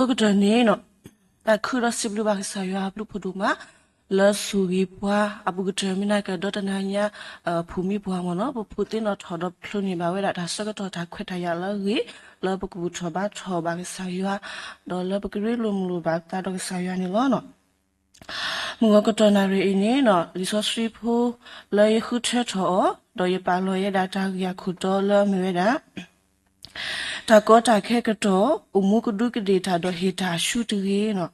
အဃိကတၢၢ်န့ၣ် တၢ်ခုဒီးစံးဘျုးဘၣ်ကစၢ်ယွၤအဘျုးဖးဒိၣ်မး လၢဆိၣ်ဂ့ၤပှၤအပူၤကတၢၢ် မ့ၢ်နာ်ကဒီတနၤညါ ဖုၣ်မံပှၤမ့ၢ်နီၤ ပဖုးသ့ၣ်နီၣ်ထီၣ်ဒီးဖျိးန့ၢ်ဘၣ်ဝဲဒၣ်တၢ်ဆၢကတီၢ်တၢ်ခွဲးတၢ်ယာ်လၢအဂ့ၤ လၢပကဘူၣ်ထီၣ်ဘါထီၣ်ဘၣ်ကစၢ်ယွၤ ဒီးလၢပကရ့လိာ်မုာ်လိာ်ဘၣ်သးဒီးကစၢ်ယွၤန့ၣ်လီၤ. မုၢ်ဂီၤကတီၢ်နၣ်ရံၣ်အံၤန့ၣ် လံာ်စီဆှံဖိလၢယဃုထၢထီၣ်အီၤ ဒီးယပာ်လီၤယဲဒၣ်တၢ်ဂ့ၢ်အခိၣ်တီလၢအမ့ၢ်ဝဲဒၣ် တၢ်ကီတၢ်ခဲကတီၢ် အိၣ်မူကဒူးကဒ့ၣ်တၢ်ဒီးဟ့ၣ်တၢ်ဆူတဂ့ၤနီၤ.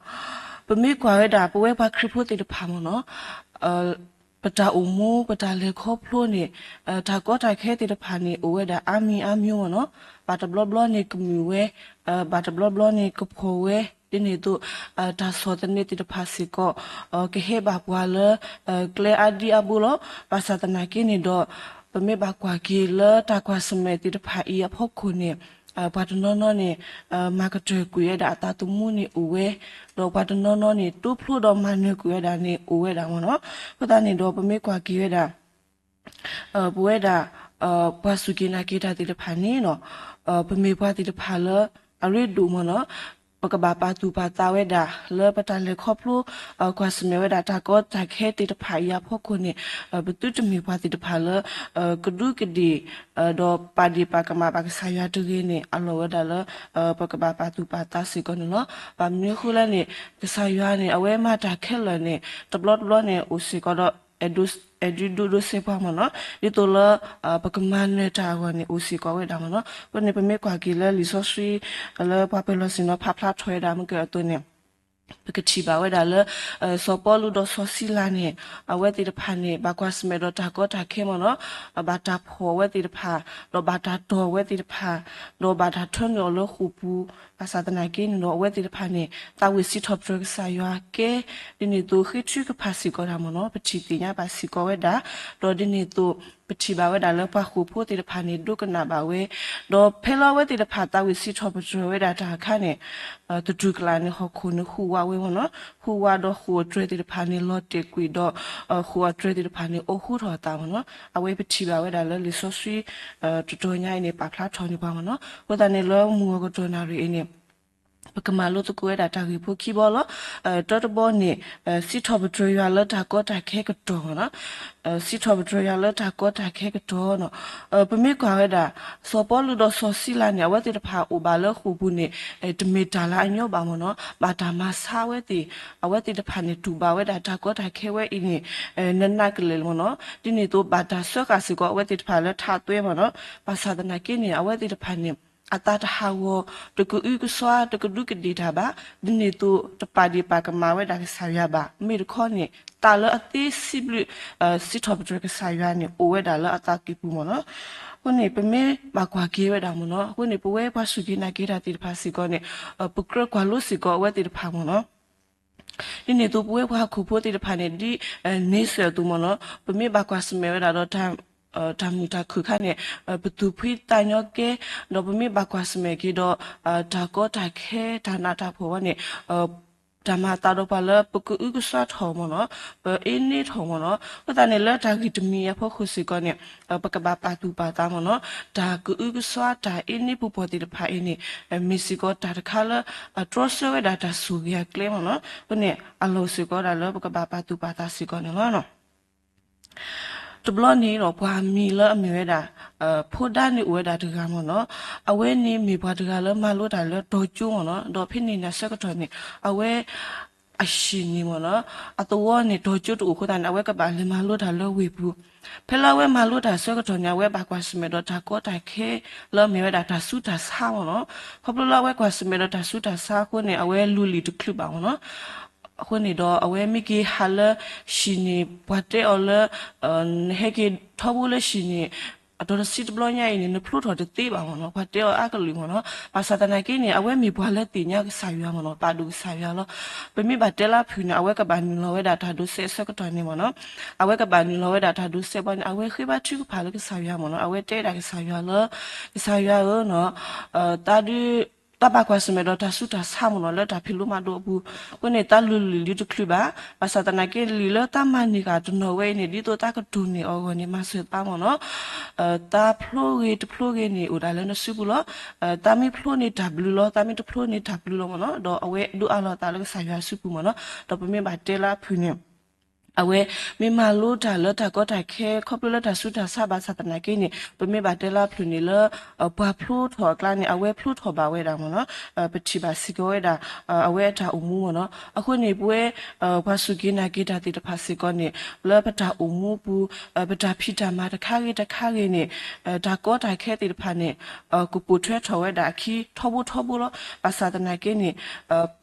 ပမ့ၢ်ကွၢ်ဝဲဒၣ် ပဝဲပှၤခရံာ်ဖိသ့ၣ်တဖၣ်မ့ၢ်နီၤ ပတၢ်အိၣ်မူ ပတၢ်လဲၤခီဖျိန့ၣ် တၢ်ကီတၢ်ခဲသ့ၣ်တဖၣ်န့ၣ် အိၣ်ဝဲဒၣ်အါမံၤအါမံၤမ့ၢ်နီၤ. ဘၣ်တဘျီဘျီန့ၣ်ကမုာ်ဝဲ, ဘၣ်တဘျီဘျီန့ၣ်ကဖှီၣ်ဝဲ, ဒ်န့ၣ်အသိး တၢ်ဆီၣ်သနံးသ့ၣ်တဖၣ်စ့ၢ်ကီး ကဟဲဘၣ်ပှၤလၢ ကျဲအါဒံအါဘိလီၤ. ဘၣ်ဆၣ်သနာ်က့န့ၣ်ဒီး ပမ့ၢ်ဘၣ်ကွၢ်က့ၤလၢတၢ်ကွၢ်ဆၢၣ်မဲာ်သ့ၣ်တဖၣ်အံၤအဖီခိၣ်န့ၣ် ပှၤတနီၤနီၤန့ၣ် မၤကတၢၢ်ကွံာ်ဝဲဒၣ်အသးသမူန့ၣ်အိၣ်ဝဲ, ဒီးပှၤတနီၤနီၤန့ၣ် တိဖျိဒီးမၤနၢၤကွံာ်ဝဲဒၣ်န့ၣ်အိၣ်ဝဲဒၣ်မ့ၢ်နီၤ. အဃိသတးန့ၣ်ဒီး ပမ့ၢ်ကွၢ်က့ၤဝဲဒၣ် ပဝဲဒၣ် ပှၤစူၢ်က့ၤနာ်က့ၤတၢ်သ့ၣ်တဖၣ်န့ၣ်နီၤ ပမ့ၢ်ပှၤသ့ၣ်တဖၣ်လၢအရ့ဒိၣ်မ့ၢ်နီၤ ပကဘၣ်ပာ်သူၣ်ပာ်သးဝဲဒၣ် လၢပတၢ်လဲၤခီဖျိ ကွၢ်ဆၢၣ်မဲာ်ဝဲဒၣ်တၢ်ကီတၢ်ခဲသ့ၣ်တဖၣ်အံၤအဖီခိၣ်န့ၣ် ပသုတမ့ၢ်ပှၤသ့ၣ်တဖၣ်လၢ ကဒူးကဒ့ၣ် ဒီးပာ်ဒ့ၣ်ပာ်ကမၣ်ဘၣ်ကစၢ်ယွၤတဂ့ၤန့ၣ် အလီၢ်ဝဲဒၣ်လၢ ပကဘၣ်ပာ်သူၣ်ပာ်သးစ့ၢ်ကီးန့ၣ်လီၤ. ဘၣ်မနုၤအဃိလဲၣ်န့ၣ် ကစၢ်ယွၤန့ၣ် အဝဲမၤတၢ်ခဲလၢာ်န့ၣ် တဘျီတဘျီန့ၣ် အိၣ်စ့ၢ်ကီးဒီး အဲၣ်ဒုးဒိးစဲးပှၤမ့ၢ်နီၤ ဒ်သိးလၢ ပကမၤနၢၤတၢ်အဂီၢ်န့ၣ် အိၣ်စ့ၢ်ကီးဝဲဒၣ်မ့ၢ်နီၤ. အဃိန့ၣ် ပမ့ၢ်ကွၢ်က့ၤလၢလံာ်စီဆှံ လၢပှၤပၢၤလီၢ်ဆ့ၣ်နီၤဖးဖျါထီၣ်ဝဲဒၣ်မ့ၢ်ကဲအသိးန့ၣ် ပကထံၣ်ဘၣ်ဝဲဒၣ်လၢ စီၤပီလူးဒီးစီၤစံလၤန့ၣ် အဝဲသ့ၣ်တဖၣ်န့ၣ် ဘၣ်ကွၢ်ဆၢၣ်မဲာ်ဒီးတၢ်ကီတၢ်ခဲမ့ၢ်နီၤ ဘၣ်တၢ်ဖီၣ်အဝဲသ့ၣ်တဖၣ် ဒီးဘၣ်တၢ်တီၢ်အဝဲသ့ၣ်တဖၣ် ဒီးဘၣ်တၢ်ထၢနုာ်အီၤလၢဃိာ်ပူၤ ဘၣ်ဆၣ်သနာ်က့န့ၣ်ဒီး အဝဲသ့ၣ်တဖၣ်န့ၣ် သးဝံၣ်စံးထီၣ်ပတြၢၤကစၢ်ယွၤကဲ ဒ်န့ၣ်အသိးဃ့ထုကဖၣ်စ့ၢ်ကီးတၢ်မ့ၢ်နီၤ ပထံၣ်သ့ၣ်ညါဘၣ်စ့ၢ်ကီးဝဲဒၣ် ဒီးဒ်န့ၣ်အသိး ပထံၣ်ဘၣ်ဝဲဒၣ်လၢပှၤဃိာ်ဖိသ့ၣ်တဖၣ်န့ၣ် ဒိကနၣ်ဘၣ်ဝဲ ဒီးဖဲလၢအဝဲသ့ၣ်တဖၣ်သးဝံၣ်စံးထီၣ်ပတြၢၤဝဲဒၣ်တၢ်အခါန့ၣ် သတူၢ်ကလာ်န့ၣ် ဟီၣ်ခိၣ်န့ၣ်ဟူးဝးဝဲမ့ၢ်နီၤ ဟူးဝးဒီးဃိာ်အတြဲၤသ့ၣ်တဖၣ်န့ၣ် လီၤတဲာ်ကွံာ်ဒီး ဃိာ်အတြဲၤသ့ၣ်တဖၣ်န့ၣ် အိၣ်ဃူထီၣ်အသးမ့ၢ်နီၤ အဝဲပထံၣ်ဘၣ်ဝဲဒၣ်လၢလံာ်စီဆှံ တတီၤညါအံၤန့ၣ် ပာ်ဖျါထီၣ်န့ၢ်ပှၤမ့ၢ်နီၤ အဃိသတးန့ၣ်လၢမုၢ်ဂီၤကတီၢ်နၣ်ရံၣ်အံၤန့ၣ် ပကမၤလိသကိးဝဲဒၣ်တၢ်ဂ့ၢ်ဖိခံဘီလီၤ. တၢတဘီန့ၣ် စံးထီၣ်ပတြၢၤယွၤလၢတၢ်ကီတၢ်ခဲကတီၢ်မ့ၢ်နီၤ စံးထီၣ်ပတြၢၤယွၤလၢတၢ်ကီတၢ်ခဲကတီၢ်နီၤ ပမ့ၢ်ကွၢ်ဝဲဒၣ် စီၤပီလူးဒီးစီၤစံလၤန့ၣ် အဝဲသ့ၣ်တဖၣ်အိၣ်ဘၣ်လၢဃိာ်ပူၤန့ၣ် တမ့ၢ်တၢ်လၢအညီဘၣ်မ့ၢ်နီၤ ဘၣ်တၢ်မၤဆါအဝဲသ့ၣ် အဝဲသ့ၣ်တဖၣ်န့ၣ် တူၢ်ဘၣ်ဝဲဒၣ်တၢ်ကီတၢ်ခဲဝဲအံၤန့ၣ် နးနးကလဲာ်လၢမ့ၢ်နီၤ ဒ်န့ၣ်အသိးဘၣ်တၢ်စၢဃာ်စ့ၢ်ကီးအဝဲသ့ၣ်တဖၣ်လၢထးသွဲမ့ၢ်နီၤ ဘၣ်ဆၣ်သနာ်က့န့ၣ် အဝဲသ့ၣ်တဖၣ်န့ၣ် အသးတဟးဂီၤ တကအုကစွါ တကဒူးကဒ့ၣ်တၢ်ဘၣ် ဒ်န့ၣ်အသိး တပာ်ဒ့ၣ်ပာ်ကမၣ်ဝဲဒၣ်ကစၢ်ယွၤဘၣ် မ့ၢ်တခီန့ၣ် တၢ်လၢအသ့စံးဘျုး စံးထီၣ်ပတြၢၤကစၢ်ယွၤန့ၣ် အိၣ်ဝဲဒၣ်လၢအသးကံၢ်ပူၤမ့ၢ်နီၤ အဃိန့ၣ် ပမ့ၢ်ဘၣ်ကွၢ်က့ၤဝဲဒၣ်မ့ၢ်နီၤ အဃိန့ၣ် ပဝဲပှၤစူၢ်က့ၤနာ်က့ၤတၢ်သ့ၣ်တဖၣ်စ့ၢ်ကီးန့ၣ် ပကြၢးကွၢ်လိစ့ၢ်ကီးအဝဲသ့ၣ်တဖၣ်မ့ၢ်နီၤ ဒ်န့ၣ်အသိးပဝဲပှၤဟီၣ်ခိၣ်ဖိသ့ၣ်တဖၣ်န့ၣ် ဒ်န့ဆၢၣ်အသိးမ့ၢ်နီၤ ပမ့ၢ်ဘၣ်ကွၢ်ဆၢၣ်မဲာ်ဝဲဒၣ်ဒီး တၢ်မုာ်တၢ်ခုၣ်ခါန့ၣ် ပသူၣ်ဖှံသးညီကဲ ဒီးပမ့ၢ်ဘၣ်ကွၢ်ဆၢၣ်မဲာ်က့ၤဒီး တၢ်ကီတၢ်ခဲ တၢ်နးတၢ်ဖှီၣ်ဝဲန့ၣ် တၢ်မၤအသးဒီးပှၤလၢပကအုကစွါထီၣ်မ့ၢ်နီၤ ပအ့န့ထီၣ်မ့ၢ်နီၤ အဃိသတးန့ၣ် လၢတၢ်ဂ့ၢ်တမံၤအဖီခိၣ်စ့ၢ်ကီးန့ၣ် ပကဘၣ်ပာ်သူၣ်ပာ်သးမ့ၢ်နီၤ တၢ်ကအုကစွါတၢ်အ့န့ပူၤပှီၢ်သ့ၣ်တဖၣ်အံၤန့ၣ် မ့ၢ်စ့ၢ်ကီးတၢ်တခါလၢ တြီဆၢဝဲဒၣ်တၢ်ဆိၣ်ဂ့ၤအကျဲမ့ၢ်နီၤ အဃိန့ၣ် အလီၢ်စ့ၢ်ကီးဒၣ်လၢပကဘၣ်ပာ်သူၣ်ပာ်သးစ့ၢ်ကီးန့ၣ်လီၤ. တဘျီန့ၣ်ဒီး ပှၤမံၤလၢအမ့ၢ်ဝဲဒၣ် ဖိဒါန့ၣ်အိၣ်ဝဲဒၣ်တဂၤမ့ၢ်နီၤ အဝဲန့ၣ်မ့ၢ်ပှၤတဂၤလၢမၤလိတၢ်လၢတီၤကၠိမ့ၢ်နီၤ ဒီးဖဲန့ၣ်န့ၣ်အဆၢကတီၢ်န့ၣ် အဝဲ အဟံၣ်န့ၣ်မ့ၢ်နီၤ အသဝီန့ၣ် တီၤကၠိတအိၣ်အဃိသတးန့ၣ် အဝဲကဘၣ်လဲၤမၤလိတၢ်လၢဝ့ၢ်ပူၤ ဖဲလၢအဝဲမၤလိတၢ်အဆၢကတီၢ်န့ၣ် အဝဲဘၣ်ကွၢ်ဆၢၣ်မဲာ်ဒီးတၢ်ကီတၢ်ခဲ လၢအမ့ၢ်ဝဲဒၣ်တၢ်ဆူးတၢ်ဆါမ့ၢ်နီၤ ခီဖျိလၢအဝဲကွၢ်ဆၢၣ်မဲာ်ဒီးတၢ်ဆူးတၢ်ဆါအဃိန့ၣ် အဝဲလူလံာ်တချုးဘၣ်မ့ၢ်နီၤ အဃိန့ၣ်ဒီး အဝဲမ့ၢ်က့ၤဟးလၢဟံၣ်န့ၣ် ပှၤတဲအီၤလၢ နဟဲက့ၤထီဘိလၢဟံၣ်န့ၣ် အတီၤတဆံတဘျီညါအံၤန့ၣ် နဖျိထီၣ်တသ့ဘၣ်မ့ၢ်နီၤ ပှၤတဲအီၤအါကလုာ်မ့ၢ်နီၤ ဘၣ်ဆၣ်သနာ်က့န့ၣ် အဝဲမ့ၢ်ပှၤလၢသ့ၣ်ညါကစၢ်ယွၤမ့ၢ်နီၤ ပာ်ဒိၣ်ကစၢ်ယွၤလီၤ ပမ့ၢ်ဘၣ်တဲလၢဖုၣ်န့ၣ် အဝဲကဘၣ်နုာ်လီၤဝဲဒၣ်တၢ်ဒိးစဲးအဆၢကတီၢ်န့ၣ်မ့ၢ်နီၤ အဝဲကဘၣ်နုာ်လီၤဝဲဒၣ်တၢ်ဒိးစဲးဘီန့ၣ် အဝဲဃ့ဘါထုကဖၣ်လၢကစၢ်ယွၤမ့ၢ်နီၤ အဝဲတဲဒၣ်ကစၢ်ယွၤလၢ ကစၢ်ယွၤဧၢနီၤ တၢ်ဒုး တၢ်ဘၣ်ကွၢ်ဆၢၣ်မဲာ်ဒီးတၢ်ဆူးတၢ်ဆါမ့ၢ်နီၤ လၢတၢ်ဖံးလိမၤဒိးအပူၤ, အဃိန့ၣ် တၢ်လုၢ်လၢ်လံတချုးဘၣ်. ဘၣ်ဆၣ်သနာ်က့ လံာ်လၢတၢ်မၤန့ၢ်ဂၤတနီၤဝဲအံၤန့ၣ် ဒ်သိးတၢ်ကတိၤန့ၢ်အီၤအဂီၢ်န့ၣ် မၤစၢၤသးမ့ၢ်နီၤ. တၢ်ဖျိဂ့ၤတဖျိဂ့ၤန့ၣ် အိၣ်ဒၣ်လၢနစုပူၤလီၤ. တၢ်မ့ၢ်ဖျိန့ၣ်တၢ်ဘျုးလီၤ, တၢ်မ့ၢ်တဖျိန့ၣ်တၢ်ဘျုးလီၤမ့ၢ်နီၤ. ဒီးအဝဲဒိးအးလီၤသးလၢကစၢ်ယွၤစုပူၤမ့ၢ်နီၤ. ဒီးပမ့ၢ်ဘၣ်တဲလၢအဖုၣ်န့ၣ် အဝဲမ့ၢ်မၤလိတၢ်လၢတၢ်ကီတၢ်ခဲ ခီဖျိလၢတၢ်ဆူးတၢ်ဆါဘၣ်ဆၣ်သနာ်က့န့ၣ် ပမ့ၢ်ဘၣ်တဲလၢအဖုၣ်န့ၣ်လၢ ပှၤဖျိထီၣ်အကျါန့ၣ် အဝဲဖျိထီၣ်ဘၣ်ဝဲဒၣ်မ့ၢ်နီၤ. ပထံၣ်ဘၣ်စ့ၢ်ကီးဝဲဒၣ် အဝဲအတၢ်အိၣ်မူမ့ၢ်နီၤ. အဃိန့ၣ် ပဝဲ ပှၤစူၢ်က့ၤနာ်က့ၤတၢ်သ့ၣ်တဖၣ်စ့ၢ်ကီးန့ၣ် လၢပတၢ်အိၣ်မူပူၤ ပတၢ်ဖံးတၢ်မၤတခါဂ့ၤတခါဂ့ၤန့ၣ် တၢ်ကီတၢ်ခဲသ့ၣ်တဖၣ်န့ၣ် ကပိာ်ထွဲထီၣ်ဝဲဒၣ်အခံထီဘိထီဘိလီၤ. ဘၣ်ဆၣ်သနာ်က့န့ၣ်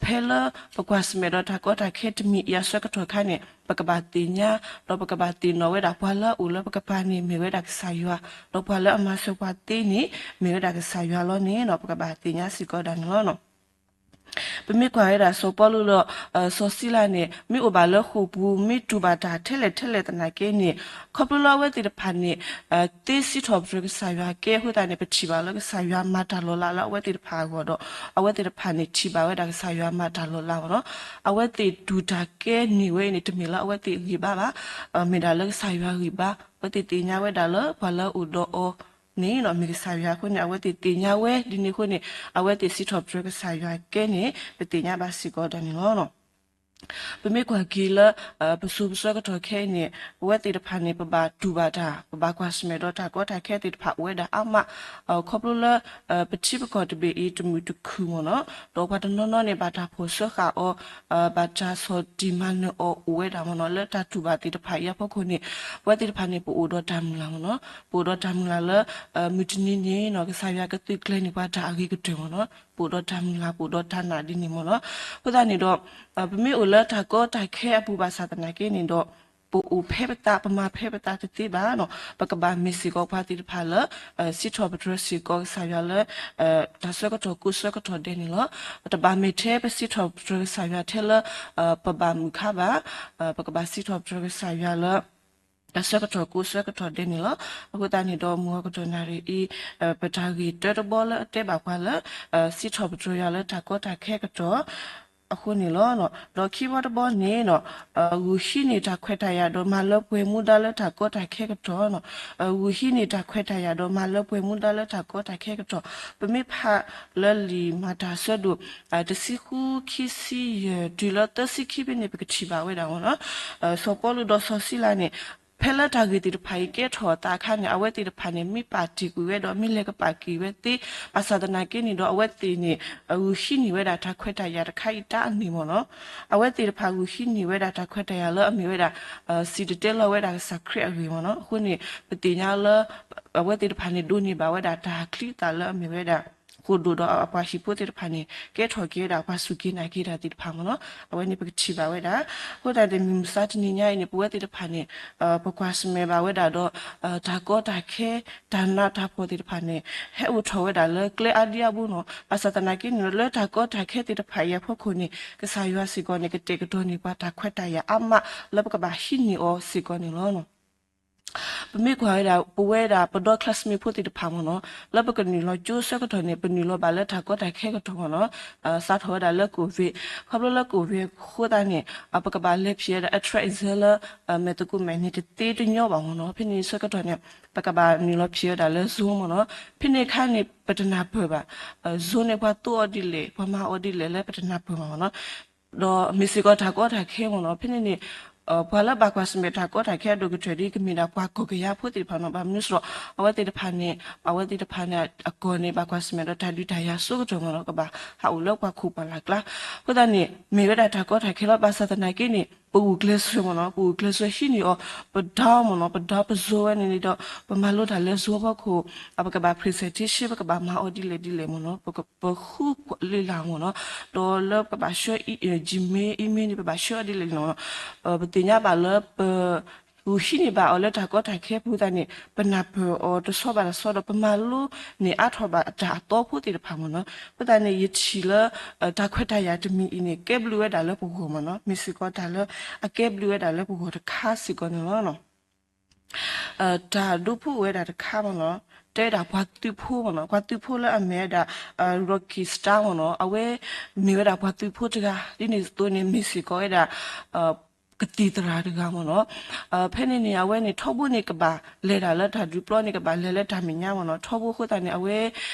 ဖဲလၢပကွၢ်ဆၢၣ်မဲာ်ဒီးတၢ်ကီတၢ်ခဲတမံၤအံၤအဆၢကတီၢ်ခါန့ၣ် ပကဘၣ်သ့ၣ်ညါ ဒီးပကဘၣ်သ့ၣ်နီၣ်ဝဲဒၣ် ပှၤလၢအအိၣ်လၢပကပၤန့ၣ် မ့ၢ်ဝဲဒၣ်ကစၢ်ယွၤ, ဒီးပှၤလၢအမၤစၢၤပှၤသ့န့ၣ် မ့ၢ်ဝဲဒၣ်ကစၢ်ယွၤလီၤန့ၣ်ဒီး ပကဘၣ်သ့ၣ်ညါစ့ၢ်ကီးဒၣ်န့ၣ်လီၤ. ပမ့ၢ်ကွၢ်ဝဲဒၣ်စီၤပီလူးဒီး စီၤစံလၤန့ၣ် မ့ၢ်အိၣ်ဘၣ်လၢဃိာ်ပူၤ မ့ၢ်တူၢ်ဘၣ်တၢ်ထဲလဲၣ်ထဲလဲၣ်သနာ်က့န့ၣ် ခီဖျိလၢအဝဲသ့ၣ်တဖၣ်န့ၣ် သ့စံးထီၣ်ပတြၢၤကစၢ်ယွၤကဲအဃိသတးန့ၣ် ပထံၣ်ဘၣ်လၢကစၢ်ယွၤမၤတၢ်လီၤလးလၢအဝဲသ့ၣ်တဖၣ်အဂီၢ်ဒီး အဝဲသ့ၣ်တဖၣ်န့ၣ်ထံၣ်ဘၣ်ဝဲဒၣ်ကစၢ်ယွၤမၤတၢ်လီၤလးမ့ၢ်နီၤ. အဝဲသ့ၣ်တူၢ်တၢ်ကဲန့ၢ်ဝဲအံၤန့ၣ် တမ့ၢ်လၢအဝဲသ့ၣ်ဂံၢ်ဘါဘၣ်, မ့ၢ်ဒၣ်လၢကစၢ်ယွၤဂံၢ်ဘါ, အဝဲသ့ၣ်သ့ၣ်ညါဝဲဒၣ်လၢပှၤလၢအအိၣ်ဒီးအီၤန့ၣ်နီၤ မ့ၢ်ကစၢ်ယွၤအဃိန့ၣ် အဝဲသ့ၣ်သ့ၣ်ညါဝဲဒ်န့ၣ်အဃိန့ၣ် အဝဲသ့ၣ်စံးထီၣ်ပတြၢၤကစၢ်ယွၤကဲန့ၣ် ပသ့ၣ်ညါဘၣ်စ့ၢ်ကီးဒၣ်န့ၣ်လီၤ. ပမ့ၢ်ကွၢ်က့ၤလၢ ပစိၤပဆၢကတီၢ်ခဲအံၤန့ၣ် အဝဲသ့ၣ်တဖၣ်န့ၣ် ပဘၣ်တူၢ်ဘၣ်တၢ် ပဘၣ်ကွၢ်ဆၢၣ်မဲာ်ဒီးတၢ်ကီတၢ်ခဲသ့ၣ်တဖၣ်အိၣ်ဝဲဒၣ်အါမး ခီဖျိလၢ ပထံပကီၢ်တဘ့ၣ်အံၤတမုာ်တခုမ့ၢ်နီၤ ဒီးပှၤတနီၤနီၤန့ၣ် ဘၣ်တၢ်ဖီၣ်စၢဃာ်အီၤ ဘၣ်တၢ်ဆီၣ်တံၢ်မၤနၢၤအီၤအိၣ်ဝဲဒၣ်မ့ၢ်နီၤ လၢတၢ်တူၢ်ဘၣ်သ့ၣ်တဖၣ်အံၤအဖီခိၣ်န့ၣ် ပဝဲသ့ၣ်တဖၣ်န့ၣ် ပအိၣ်ဒီးတၢ်မုၢ်လၢ်မ့ၢ်နီၤ ပအိၣ်ဒီးတၢ်မုၢ်လၢ်လၢ မုၢ်တနံၤန့ၣ်နီၤ ကစၢ်ယွၤကသုးကျဲၤန့ၢ်ပှၤတၢ်အဂ့ၤကတၢၢ်မ့ၢ်နီၤ ပအိၣ်ဒီးတၢ်မုၢ်လၢ် ပအိၣ်ဒီးတၢ်နာ်ဒ်န့ၣ်မ့ၢ်နီၤ အဃိသတးန့ၣ်ဒီး ပမ့ၢ်အိၣ်လၢတၢ်ကီတၢ်ခဲအပူၤဘၣ်ဆၣ်သနာ်က့န့ၣ်ဒီး ပအိၣ်ဖဲပသး ပမၤဖဲပသးတသ့ဘၣ်နီၤ ပကဘၣ်မ့ၢ်စ့ၢ်ကီးပှၤသ့ၣ်တဖၣ်လၢ စံးထီၣ်ပတြၢၤစ့ၢ်ကီးကစၢ်ယွၤလၢ တၢ်ဆၢကတီၢ်ကိးဆၢကတီၢ်ဒဲးန့ၣ်လီၤ. တဘၣ်မ့ၢ်ထဲပစံးထီၣ်ပတြၢၤကစၢ်ယွၤထဲလၢ ပဘၣ်မုာ်ခါဘၣ် ပကဘၣ်စံးထီၣ်ပတြၢၤကစၢ်ယွၤလၢ တၢ်ဆၢကတီၢ်ကိးဆၢကတီၢ်ဒဲးန့ၣ်လီၤ. အဃိသတးန့ၣ်ဒီး မုၢ်ဂီၤကတီၢ်နၣ်ရံၣ်အံၤ ပတၢ်ဂ့ၢ်တၢတဘီလၢအတဲဘၣ်ပှၤလၢ စံးထီၣ်ပတြၢၤယွၤလၢတၢ်ကီတၢ်ခဲကတီၢ် အဃိန့ၣ်လီၤ. ဒီးခံဘီတဘီန့ၣ် ဂုာ်ဟံးန့ၢ်တၢ်ခွဲးတၢ်ယာ်ဒီးမၤလၢပှဲၤမူဒါလၢတၢ်ကီတၢ်ခဲကတီၢ် ဂုာ်ဟံးန့ၢ်တၢ်ခွဲးတၢ်ယာ်ဒီးမၤလၢပှဲၤမူဒါလၢတၢ်ကီတၢ်ခဲကတီၢ် ပမ့ၢ်ဖးလၢလံာ်မၤတၢ်အဆၢဒိၣ် တဆံဃု ခံဆံယဲၢ် တုၤလၢသၢဆံခံဖဲန့ၣ် ပကထံၣ်ဘၣ်ဝဲဒၣ်မ့ၢ်နီၤ စီၤပီလူးဒီးစီၤစံလၤန့ၣ် ဖဲလၢတၢ်ဂ့ၢ်သ့ၣ်တဖၣ်အံၤကဲထီၣ်အသးအခါန့ၣ် အဝဲသ့ၣ်တဖၣ်န့ၣ် မ့ၢ်ပာ်တ့ၢ်ကွံာ်ဝဲဒီး မ့ၢ်လဲၤကပာ်က့ၤဝဲသ့ ဘၣ်ဆၣ်သနာ်က့န့ၣ်ဒီး အဝဲသ့ၣ်န့ၣ် ဂုာ်ဟံးန့ၢ်ဝဲဒၣ်တၢ်ခွဲးတၢ်ယာ်တခါအံၤတၢ်အန့ၣ်မ့ၢ်နီၤ အဝဲသ့ၣ်တဖၣ်ဂုာ်ဟံးန့ၢ်ဝဲဒၣ်တၢ်ခွဲးတၢ်ယာ်လၢအမ့ၢ်ဝဲဒၣ် စံၣ်တဲၤတဲလီၤဝဲဒၣ်ကစၢ်ခရံာ်အဂ့ၢ်မ့ၢ်နီၤ အဃိန့ၣ် ပသ့ၣ်ညါလၢ အဝဲသ့ၣ်တဖၣ်န့ၣ် ဒိးန့ၢ်ဘၣ်ဝဲဒၣ်တၢ်ချံအသၣ်လၢအမ့ၢ်ဝဲဒၣ် ဃိၣ်ဒိၣ်ဒီးအပှၤဟံၣ်ဖိသ့ၣ်တဖၣ်န့ၣ် ကဲထီၣ်က့ၤဝဲဒၣ်ပှၤစူၢ်က့ၤနာ်က့ၤတၢ်သ့ၣ်တဖၣ်မ့ၢ်နီၤ အဝဲန့ၣ်ပကထံၣ်ဘၣ်ဝဲဒၣ် အဃိသတးန့ၣ် မုၢ်မဆါတနံၤညါအံၤန့ၣ် ပဝဲသ့ၣ်တဖၣ်န့ၣ် ပကွၢ်ဆၢၣ်မဲာ်ဘၣ်ဝဲဒၣ်ဒီး တၢ်ကီတၢ်ခဲ တၢ်နးတၢ်ဖှီၣ်သ့ၣ်တဖၣ်န့ၣ် ဟဲအိၣ်ထီၣ်ဝဲဒၣ်လၢကျဲအါဒံအါဘိနီၤ ဘၣ်ဆၣ်သနာ်က့န့ၣ် လၢတၢ်ကီတၢ်ခဲသ့ၣ်တဖၣ်အံၤအဖီခိၣ်န့ၣ် ကစၢ်ယွၤစ့ၢ်ကီးန့ၣ် ကတဲာ်ကတီၤန့ၢ်ပှၤတၢ်ခွဲးတၢ်ယာ်အါမးလၢပကဘၣ်ဟံးန့ၢ်အီၤစ့ၢ်ကီးန့ၣ်လီၤ. ပမ့ၢ်ကွၢ်ဝဲဒၣ် ပဝဲဒၣ်ပဒီ classmate ဖိသ့ၣ်တဖၣ်မ့ၢ်နီၤ လၢပကနုာ်လီၤကၠိဆၢကတီၢ်န့ၣ် ပနုာ်လီၤဘၣ်လၢတၢ်ကီတၢ်ခဲကတီၢ်မ့ၢ်နီၤ စးထီၣ်ဝဲဒၣ်လၢ COVID ခီဖျိလၢ COVID အဃိသတးန့ၣ် ပကဘၣ်လဲၤဖံးဝဲဒၣ် interaction လၢ မဲာ်သကိးမဲာ်န့ၣ် တသ့တညီဘၣ်မ့ၢ်နီၤ ဖဲန့ၣ်ဆၢကတီၢ်န့ၣ် ပကဘၣ်နုာ်လီၤဖံးဝဲဒၣ်လၢ Zoom မ့ၢ်နီၤ ဖဲန့ၣ်အခါန့ၣ် ပတနၢ်ပၢၢ်ဘၣ် Zoom န့ၣ်ပှၤသိအီၤဒ်လဲၣ် ပှၤမၤအီၤဒ်လဲၣ်လၢပတနၢ်ပၢၢ်ဘၣ်မ့ၢ်နီၤ ဒီးမ့ၢ်စ့ၢ်ကီးတၢ်ကီတၢ်ခဲမ့ၢ်နီၤ ဖဲန့ၣ်န့ၣ် ပှၤလၢဘၣ်ကွၢ်ဆၢၣ်မဲာ်တၢ်ကီတၢ်ခဲအဒိၣ်ကတၢၢ်ဒ် ကမ့ၢ်ဒၣ်ပှၤကီၢ်ကယၤဖိသ့ၣ်တဖၣ်နီၤ ဘၣ်မနုၤစ့ၢ်ဒီး အဝဲသ့ၣ်တဖၣ်န့ၣ် အဝဲသ့ၣ်တဖၣ်န့ၣ် အကီၢ်န့ၣ် ဘၣ်ကွၢ်ဆၢၣ်မဲာ်ဒီးတၢ်ဒုးတၢ်ယၤစိကတၢၢ်မ့ၢ်နီၤ ကဘၣ်ဟးအိၣ်လၢပှၤခိၣ်ပှၤလၢ်ကျါ အဃိသတးန့ၣ် မ့ၢ်ဝဲဒၣ်တၢ်ကီတၢ်ခဲလီၤ ဘၣ်ဆၣ်သနာ်က့န့ၣ် ပဂုာ်ကျဲးစၢးမ့ၢ်နီၤ ပဂုာ်ကျဲးစၢးဟံးန့ၢ်အီၤ ပဒီမ့ၢ်နီၤ ပဒီပ Zoom ဝဲန့ၣ်န့ၣ်ဒီး ပမၤလိတၢ်လၢ Zoom ဖီခိၣ် ပကဘၣ် presentation ပကဘၣ်မၤအီၤဒ်လဲၣ်ဒ်လဲၣ်မ့ၢ်နီၤ ပဃုလၢ်လၢ်မ့ၢ်နီၤ ဒီးလၢပကဘၣ်ဆှၢ Gmail email န့ၣ် ပဘၣ်ဆှၢအီၤဒ်လဲၣ်န့ၣ်မ့ၢ်နီၤ ပသ့ၣ်ညါဘၣ်လၢပ ဂုာ်ဟံးန့ၢ်ဘၣ်အီၤလၢတၢ်ကီတၢ်ခဲအပူၤသတးန့ၣ် ပနၢ်ပၢၢ်အီၤတဆီဘၣ်တဆီဒီး ပမၤလိန့ၢ်အါထီၣ်ဘၣ်တၢ်အသီဖိသ့ၣ်တဖၣ်မ့ၢ်နီၤ. အဃိသတးန့ၣ် ယထံၣ်လၢ တၢ်ခွဲးတၢ်ယာ်တမံၤအံၤန့ၣ် ကဲဘျုးဝဲဒၣ်လၢပဂီၢ်မ့ၢ်နီၤ. မ့ၢ်စ့ၢ်ကီးတၢ်လၢအကဲဘျုးဝဲဒၣ်လၢပဂီၢ်တခါစ့ၢ်ကီးန့ၣ်လီၤ. တၢ်ဒိဖိအိၣ်ဝဲဒၣ်တခါမ့ၢ်နီၤ. တဲဝဲဒၣ်ပှၤသုးဖိမ့ၢ်နီၤ, ပှၤသုးဖိလၢအမ့ၢ်ဝဲဒၣ် Rocky Star မ့ၢ်နီၤ, အဝဲမ့ၢ်ဝဲဒၣ်ပှၤသုးဖိတဂၤ, ဒ်န့ၣ်အသိးန့ၣ် မ့ၢ်စ့ၢ်ကီးဝဲဒၣ် ကသံၣ်သရၣ်တဂၤမ့ၢ်နီၤ. ဖဲန့ၣ်န့ၣ် အဝဲန့ၣ် ထီဘိန့ၣ် ကဘၣ်လဲၤဒၣ်လၢတၢ်ဒုးပျီန့ၣ် ကဘၣ်လဲၤလၢတၢ်မဲာ်ညါမ့ၢ်နီၤ. ထီဘိအဃိသတးန့ၣ် အဝဲ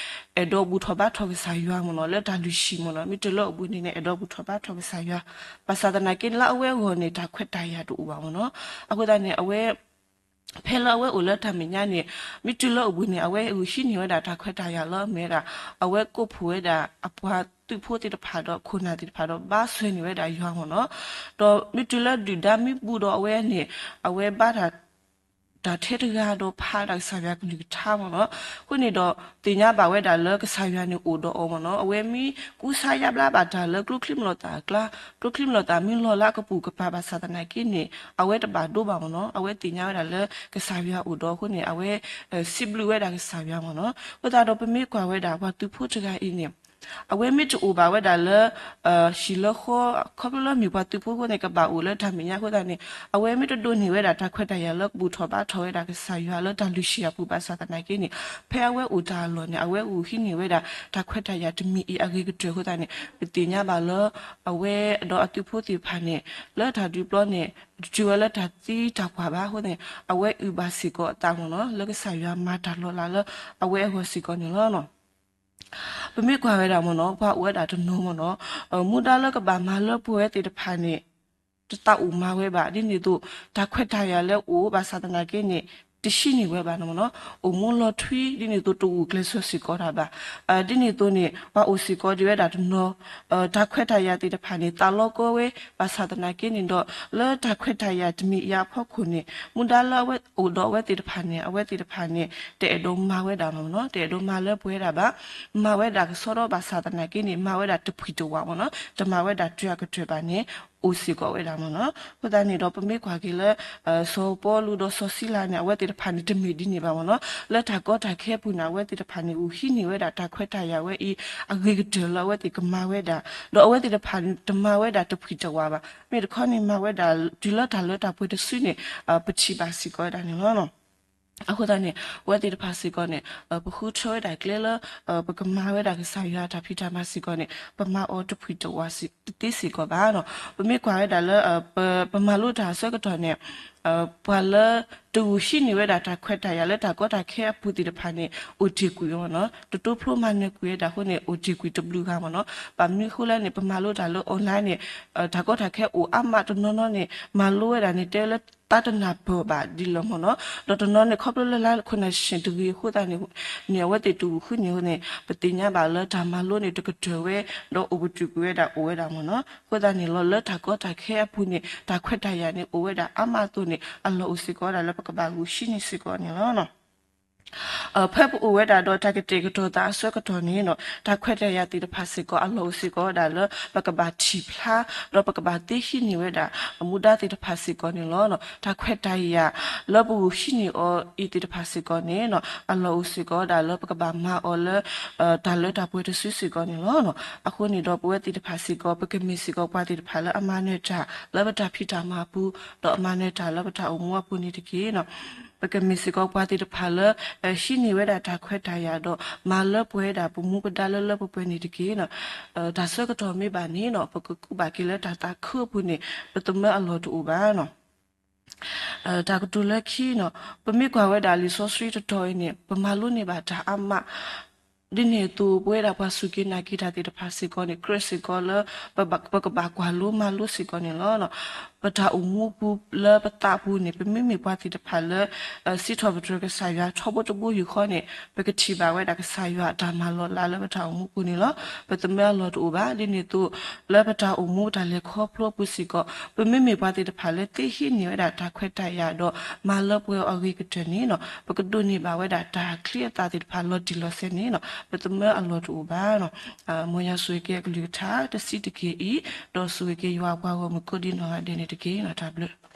အဲၣ်ဒိးဘူၣ်ထီၣ်ဘါထီၣ်ကစၢ်ယွၤမ့ၢ်နီၤ, လၢတၢ်လုၢ်ဟံၣ်မ့ၢ်နီၤ, မ့ၢ်တုၤလၢအိၣ်ဘှံးန့ၣ်န့ၣ် အဲၣ်ဒိးဘူၣ်ထီၣ်ဘါထီၣ်ကစၢ်ယွၤ, ဘၣ်ဆၣ်သနာ်က့န့ၣ် လၢအဝဲအဂီၢ်န့ၣ် တၢ်ခွဲးတၢ်ယာ်တအိၣ်ဘၣ်မ့ၢ်နီၤ. အဃိသတးန့ၣ် အဝဲ ဖဲလၢအဝဲအိၣ်လၢတၢ်မဲာ်ညါန့ၣ် မ့ၢ်တုၤလၢအိၣ်ဘှံးန့ၣ် အဝဲဂုာ်ဟံးန့ၢ်ဝဲဒၣ်တၢ်ခွဲးတၢ်ယာ်လၢအမ့ၢ်ဝဲဒၣ် အဝဲကိးဖှိၣ်ဝဲဒၣ်အပှၤသုးဖိသ့ၣ်တဖၣ်ဒီးခိၣ်နၢ်သ့ၣ်တဖၣ်ဒီးဘါဆွဲန့ၢ်ဝဲဒၣ်ယွၤမ့ၢ်နီၤ. ဒီးမ့ၢ်တုၤလၢဒုၣ်ဒါမ့ၢ်ဘူးဒီးအဝဲန့ၣ် အဝဲဘါတၢ် တၢ်ထဲတဂၤဒီးဖးဒၣ်ကစၢ်ယွၤကလုၢ်ကထါမ့ၢ်နီၤ. အဃိန့ၣ်ဒီး သ့ၣ်ညါဘၣ်ဝဲဒၣ်လၢကစၢ်ယွၤန့ၣ်အိၣ်ဒီးအီၤမ့ၢ်နီၤ. အဝဲမ့ၢ်ကူစါယါဘျါဘၣ်တၢ်လၢကျိချံမျိာ်သၣ်အကျါ, ကျိချံမျိာ်သၣ်မ့ၢ်လီၤလၢအကပိာ်ကပၤဘၣ်ဆၣ်သနာ်က့န့ၣ် အဝဲတဘၣ်ဒိဘၣ်မ့ၢ်နီၤ. အဝဲသ့ၣ်ညါဝဲဒၣ်လၢကစၢ်ယွၤအိၣ်ဒီးအဃိန့ၣ် အဝဲ စံးဘျုးဝဲဒၣ်ကစၢ်ယွၤမ့ၢ်နီၤ. အဃိသတးဒီးပမ့ၢ်ကွၢ်ဝဲဒၣ်ပှၤသုးဖိတဂၤအံၤန့ၣ် အဝဲမ့ၢ်တအိၣ်ဘၣ်ဝဲဒၣ်လၢ ဟံၣ်လၢဃီ ခီဖျိလၢမ့ၢ်ပှၤသုးဖိအဃိန့ၣ် ကဘၣ်အိၣ်လၢတၢ်မဲာ်ညါအဃိသတးန့ၣ် အဝဲမ့ၢ်တဒိးန့ၢ်ဝဲဒၣ်တၢ်ခွဲးတၢ်ယာ်လၢကဘူၣ်ထီၣ်ဘါထီၣ်ဝဲဒၣ်ကစၢ်ယွၤလၢတၢ်လုၢ်ဟံၣ်အပူၤဘၣ်ဆၣ်သနာ်က့န့ၣ် ဖဲအဝဲအိၣ်တၢ်အလီၢ်န့ၣ် အဝဲအိၣ်ဟံးန့ၢ်ဝဲဒၣ်တၢ်ခွဲးတၢ်ယာ်တမံၤအံၤအဂ့ၤကတၢၢ်အဃိသတးန့ၣ် ပသ့ၣ်ညါဘၣ်လၢ အဝဲဒီးအသုးဖိသ့ၣ်တဖၣ်န့ၣ် လၢတၢ်ဒုးပျီန့ၣ် တတုၤဝဲလၢတၢ်သံတၢ်ပှၢ်ဘၣ်အဃိန့ၣ် အဝဲအုၣ်ဘၣ်စ့ၢ်ကီးအသးမ့ၢ်နီၤ လၢကစၢ်ယွၤမၤတၢ်လီၤလးလၢအဝဲအဂီၢ်စ့ၢ်ကီးန့ၣ်လီၤ. ပမ့ၢ်ကွၢ်ဝဲဒၣ်မ့ၢ်နီၤ ပှၤအိၣ်ဝဲဒၣ်တနီၤမ့ၢ်နီၤ မူဒါလၢကဘၣ်မၤလၢပှဲၤဝဲသ့ၣ်တဖၣ်န့ၣ် တသးအိၣ်မၤဝဲဘၣ် ဒ်န့ၣ်အသိး တၢ်ခွဲးတၢ်ယာ်လၢအိၣ်ဘၣ်ဆၣ်သနာ်က့န့ၣ် တဟံးန့ၢ်ဝဲဘၣ်န့ၣ်မ့ၢ်နီၤ အိၣ်မူလီၤထွံ ဒ်န့ၣ်အသိးတဂုာ်ကျဲးစၢးစ့ၢ်ကီးတၢ်ဘၣ် ဒ်န့ၣ်အသိးန့ၣ် ပှၤအိၣ်စ့ၢ်ကီးဒံးဝဲဒၣ်တနီၤ တၢ်ခွဲးတၢ်ယာ်သ့ၣ်တဖၣ်န့ၣ် သးလီကီဝဲ ဘၣ်ဆၣ်သနာ်က့န့ၣ်ဒီး လၢတၢ်ခွဲးတၢ်ယာ်တမံၤအံၤအဖီခိၣ်န့ၣ် မူဒါလၢအဝဲအိၣ်ဒီးအဝဲသ့ၣ်တဖၣ်န့ၣ် အဝဲသ့ၣ်တဖၣ်န့ၣ် တအဲၣ်ဒိးမၤဝဲဒၣ်မ့ၢ်နီၤ တအဲၣ်ဒိးမၤလၢပှဲၤဝဲဒၣ်ဘၣ် မၤဝဲဒၣ်ကစီဒီဘၣ်ဆၣ်သနာ်က့န့ၣ် မၤဝဲဒၣ်တဖှံၣ်တဝးမ့ၢ်နီၤ တမၤဝဲဒၣ်တၢ်အကတၢၢ်ဘၣ်န့ၣ် အိၣ်စ့ၢ်ကီးဝဲဒၣ်မ့ၢ်နီၤ အဃိသတးန့ၣ်ဒီး ပမ့ၢ်ကွၢ်က့ၤလၢ စီၤပီလူးဒီးစီၤစံလၤန့ၣ် အဝဲသ့ၣ်တဖၣ်န့ၣ် တမ့ၢ်ဒ်န့ၣ်ဘၣ်မ့ၢ်နီၤ လၢတၢ်ကီတၢ်ခဲအပူၤန့ၣ် အဝဲသ့ၣ်တဖၣ်န့ၣ် အိၣ်ဟံးန့ၢ်ဝဲဒၣ်တၢ်ခွဲးတၢ်ယာ်ဝဲအံၤ အဂ့ၤကတၢၢ်လၢအဝဲသ့ၣ်ကမၤဝဲဒၣ် ဒီးအဝဲသ့ၣ်တဖၣ်န့ၣ် တမၤဝဲဒၣ်တဖှံၣ်တဝးဘၣ် မ့ၢ်တခီန့ၣ် မၤဝဲဒၣ်တုၤလၢတၢ်လၢတၢ်ပှဲၤတစုန့ၣ် ပထံၣ်ဘၣ်စ့ၢ်ကီးဝဲဒၣ်န့ၣ်လီၤ. အဃိသတးန့ၣ် အဝဲသ့ၣ်တဖၣ်စ့ၢ်ကီးန့ၣ် ပဃုထၢဝဲဒၣ်ကျဲလၢ ပကမၤဝဲဒၣ်ကစၢ်ယွၤတၢ်ဖံးတၢ်မၤစ့ၢ်ကီးန့ၣ် ပမၤအီၤတဖှံၣ်တဝးတသ့စ့ၢ်ကီးဘၣ်နီၤ ပမ့ၢ်ကွၢ်ဝဲဒၣ်လၢ ပမၤလိတၢ်အဆၢကတီၢ်န့ၣ် ပှၤလၢ တဂုာ်ဟံးန့ၢ်ဝဲဒၣ်တၢ်ခွဲးတၢ်ယာ်လၢတၢ်ကီတၢ်ခဲအပူၤသ့ၣ်တဖၣ်န့ၣ် အိၣ်တ့ၢ်ကွံာ်အီၤနီၤ တတိဖျိမၤနၢၤကွံာ်ဝဲဒၣ်အဃိန့ၣ် အိၣ်တ့ၢ်ကွံာ်တဘျုးဂၤမ့ၢ်နီၤ ဘၣ်မနုၤအဃိလဲၣ်န့ၣ် ပမၤလိတၢ်လၢ online န့ၣ် တၢ်ကီတၢ်ခဲအိၣ်အါမးတနီၤနီၤန့ၣ် မၤလိဝဲဒၣ်န့ၣ် တဲလၢသးတနၢ်ပၢၢ်ဘၣ်ဒ်လီၤမ့ၢ်နီၤ ဒီးတနီၤန့ၣ် ခီဖျိလၢ live connection တဂ့ၤအဃိသတးန့ၣ် န့ၣ်အဝဲသ့ၣ်တဂုာ်ဃံန့ၣ်န့ၣ် ပသ့ၣ်ညါဘၣ်လၢတၢ်မၤလိန့ၣ် တကတၢၢ်ဝဲ ဒီးအိၣ်ပတုာ်ကွံာ်ဝဲဒၣ်အိၣ်ဝဲဒၣ်မ့ၢ်နီၤ အဃိသတးန့ၣ်လီၤ လၢတၢ်ကီတၢ်ခဲအပူၤန့ၣ် တၢ်ခွဲးတၢ်ယာ်န့ၣ် အိၣ်ဝဲဒၣ်အါမးအသိးန့ၣ် အလီၢ်အိၣ်စ့ၢ်ကီးဝဲဒၣ်လၢပကဘၣ်ဂုာ်ဟံးန့ၢ်စ့ၢ်ကီးန့ၣ်လီၤ. ဖဲပအိၣ်ဝဲဒၣ်ဒီးတၢ်ကတဲာ်ကတီၤသးအဆၢကတီၢ်န့ၣ်နီၤ တၢ်ခွဲးတၢ်ယာ်သ့ၣ်တဖၣ်စ့ၢ်ကီး အလီၢ်အိၣ်စ့ၢ်ကီးဝဲဒၣ်လၢ ပကဘၣ်ထံၣ်ဖျါ ဒီးပကဘၣ်သ့ဟံးန့ၢ်ဝဲဒၣ် အမူဒါသ့ၣ်တဖၣ်စ့ၢ်ကီးန့ၣ်လီၤ. တၢ်ခွဲးတၢ်ယာ်လၢပဂုာ်ဟံးန့ၢ်အီၤအံၤသ့ၣ်တဖၣ်စ့ၢ်ကီးန့ၣ်နီၤ အလီၢ်အိၣ်စ့ၢ်ကီးဝဲဒၣ်လၢပကဘၣ်မၤအီၤလၢ တၢ်လၢတၢ်ပှဲၤတစုစ့ၢ်ကီးန့ၣ်လီၤ. အဃိန့ၣ်ဒီးပဝဲသ့ၣ်တဖၣ်စ့ၢ်ကီး ပကမ့ၢ်စ့ၢ်ကီးပှၤသ့ၣ်တဖၣ်လၢအမၤနၢၤတၢ်လၢပတၢ်ဖံးတၢ်မၤအပူၤ ဒီးအမၤနၢၤတၢ်လၢပတၢ်အိၣ်မူအပူၤန့ၣ်တက့ၢ်. ပကမ့ၢ်စ့ၢ်ကီးပှၤသ့ၣ်တဖၣ်လၢ ဟံးန့ၢ်ဝဲဒၣ်တၢ်ခွဲးတၢ်ယာ်ဒီး မၤလၢပှဲၤဝဲဒၣ်ပမူပဒါလၢလၢပှဲၤပှဲၤန့ၣ်တက့ၢ်. တၢ်ဆၢကတီၢ်မ့ၢ်ဘၣ်န့ၣ်နီၤ ပကကူးဘၣ်က့ၤလၢတၢ်သးခုအပူၤန့ၣ် ပသမၢအလီၢ်တအိၣ်ဘၣ်နီၤ. တၢ်ကတိၤလၢခံနီၤ ပမ့ၢ်ကွၢ်ဝဲဒၣ်လံာ်စီဆှံတတီၤအံၤန့ၣ် ပမၤလိန့ၢ်ဘၣ်တၢ်အါမး ဒ်န့ၣ်အသိး ပဝဲဒၣ်ပှၤစူၢ်က့ၤနာ်က့ၤတၢ်သ့ၣ်တဖၣ်စ့ၢ်ကီးန့ၣ် ကြၢးစ့ၢ်ကီးလၢ ပကဘၣ်ကွၢ်လိမၤလိစ့ၢ်ကီးန့ၣ်လီၤ. ပတၢ်အိၣ်မူပူၤလၢပသးပူၤန့ၣ် ပမ့မ့ၢ်ပှၤသ့ၣ်တဖၣ်လၢ စံးထီၣ်ပတြၢၤကစၢ်ယွၤထီဘိတဘိယူၢ်ဃီန့ၣ် ပကထံၣ်ဘၣ်ဝဲဒၣ်ကစၢ်ယွၤအတၢ်မၤလီၤလးလၢပတၢ်အိၣ်မူပူၤန့ၣ်လီၤ. ပသမၢအလီၢ်တအိၣ်ဘၣ်. ဒ်န့ၣ်အသိး လၢပတၢ်အိၣ်မူပတၢ်လဲၤခီဖျိအပူၤစ့ၢ်ကီး ပမ့မ့ၢ်ပှၤသ့ၣ်တဖၣ်လၢသ့ဟံးန့ၢ်ဝဲဒၣ်တၢ်ခွဲးတၢ်ယာ်ဒီး မၤလၢပှဲၤအီၤအဂ့ၤကတၢၢ်န့ၣ်နီၤ ပကဒိးန့ၢ်ဘၣ်ဝဲဒၣ်တၢ်ချံအသးသ့ၣ်တဖၣ်လီၤတံၢ်လီၤဆဲးန့ၣ်နီၤ ပသမၢအလီၢ်တအိၣ်ဘၣ်. မ်ယွၤဆိၣ်ဂ့ၤက့ၤအကလုၢ်ကထါတဆံးတက့ၢ်အံၤ ဒီးဆိၣ်ဂ့ၤက့ၤယွၤအပှၤဂီၢ်မုၢ်ကိးဒံနီၢ်ဂၤဒဲးန့ၣ်တက့ၢ်. တၢ်ဘျုး